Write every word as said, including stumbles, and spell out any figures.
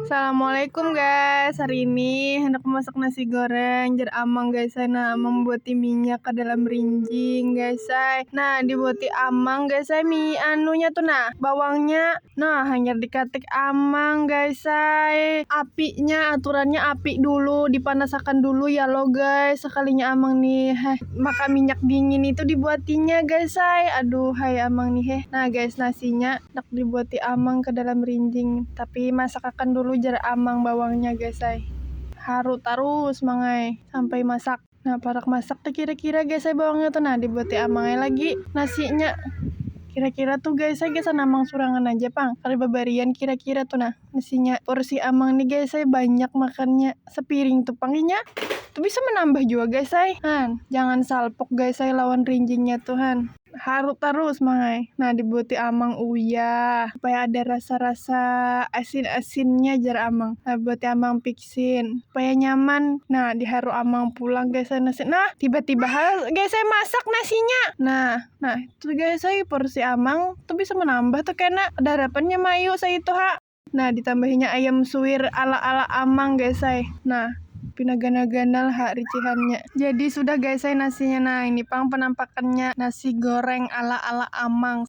Assalamualaikum guys, hari ini hendak masak nasi goreng, jar amang guys ay. Nah, amang buati minyak ke dalam rinjing guys ay. Nah, dibuati amang guys ay, mi anunya tuh nah, bawangnya. Nah, hanyar dikatik amang guys ay. Apinya, aturannya api dulu, dipanasakan dulu ya lo guys. Sekalinya amang nih, heh, maka minyak dingin itu dibuatinya guys ay. Aduh, hai amang nih heh. Nah guys, nasinya nak dibuati amang ke dalam rinjing, tapi masakakan dulu jar amang bawangnya guys ay. Haru tarus mang ay sampai masak. Nah, parak masak tuh kira-kira guys ay bawangnya tuh. Nah, dibuati amang ay lagi nasinya. Kira-kira tuh guys ay, gasan amang surangan aja pang, kada babarian kira-kira tuh nah nasinya. Porsi amang nih guys ay banyak makannya, sepiring tuh pang inya. Tuh bisa menambah juga guys ay. Han, jangan salpok guys ay lawan rinjingnya tuh han. Haru tarus mang ay. Nah, dibuati amang uyah supaya ada rasa-rasa asin-asinnya jar amang. Nah, buati amang piksin supaya nyaman. Nah, diharu amang pulang guys ay nasi. Nah, tiba-tiba hal guys ay masak nasinya. Nah, nah itu guys ay porsi amang tuh bisa menambah tuh kena ada harapannya mayu saitu ha. Nah, ditambahinya ayam suwir ala-ala amang guys ay. Nah, pina ganal-ganal ha ricihannya. Jadi sudah guys ay nasinya. Nah, ini pang penampakannya nasi goreng ala-ala amang.